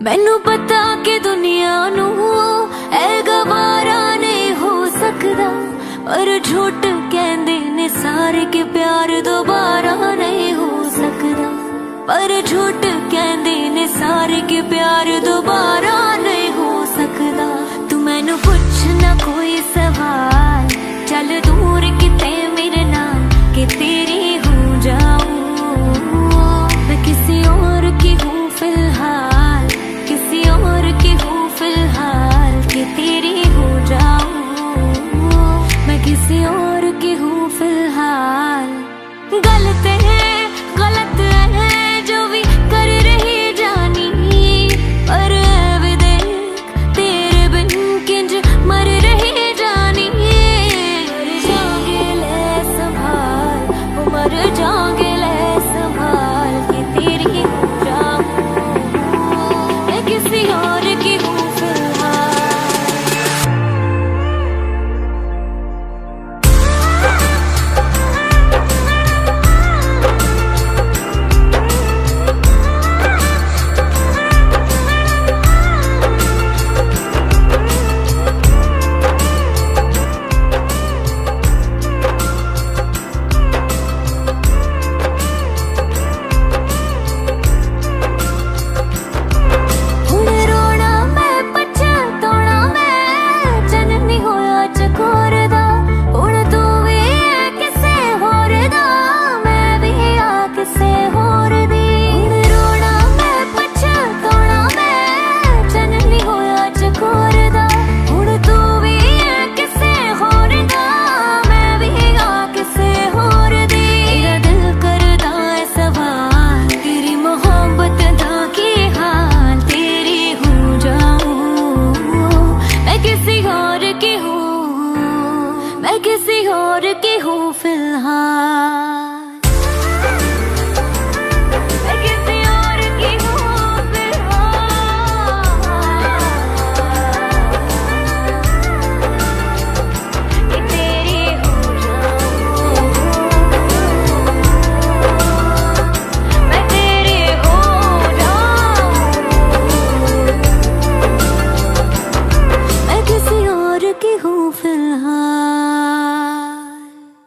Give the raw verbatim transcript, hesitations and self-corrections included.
ਮੈਨੂੰ ਪਤਾ ਕਿ ਦੁਨੀਆ ਨੂੰ ਇਹ ਗਵਾਰਾ ਨਹੀਂ ਹੋ ਸਕਦਾ, ਪਰ ਝੂਠ ਕਹਿੰਦੇ ਨੇ ਸਾਰੇ ਕਿ ਪਿਆਰ ਦੁਬਾਰਾ ਨਹੀਂ ਹੋ ਸਕਦਾ। ਪਰ ਝੂਠ ਕਹਿੰਦੇ ਨੇ ਸਾਰੇ ਕਿ ਪਿਆਰ ਦੁਬਾਰਾ ਨਹੀਂ ਹੋ ਸਕਦਾ। ਤੂੰ ਮੈਨੂੰ ਪੁੱਛ ਨਾ ਕੋਈ ਸਵਾਲ, ਚੱਲ ਦੂਰ ਕਿਤੇ ਮੇਰੇ ਨਾਲ, ਕਿ ਤੇਰੀ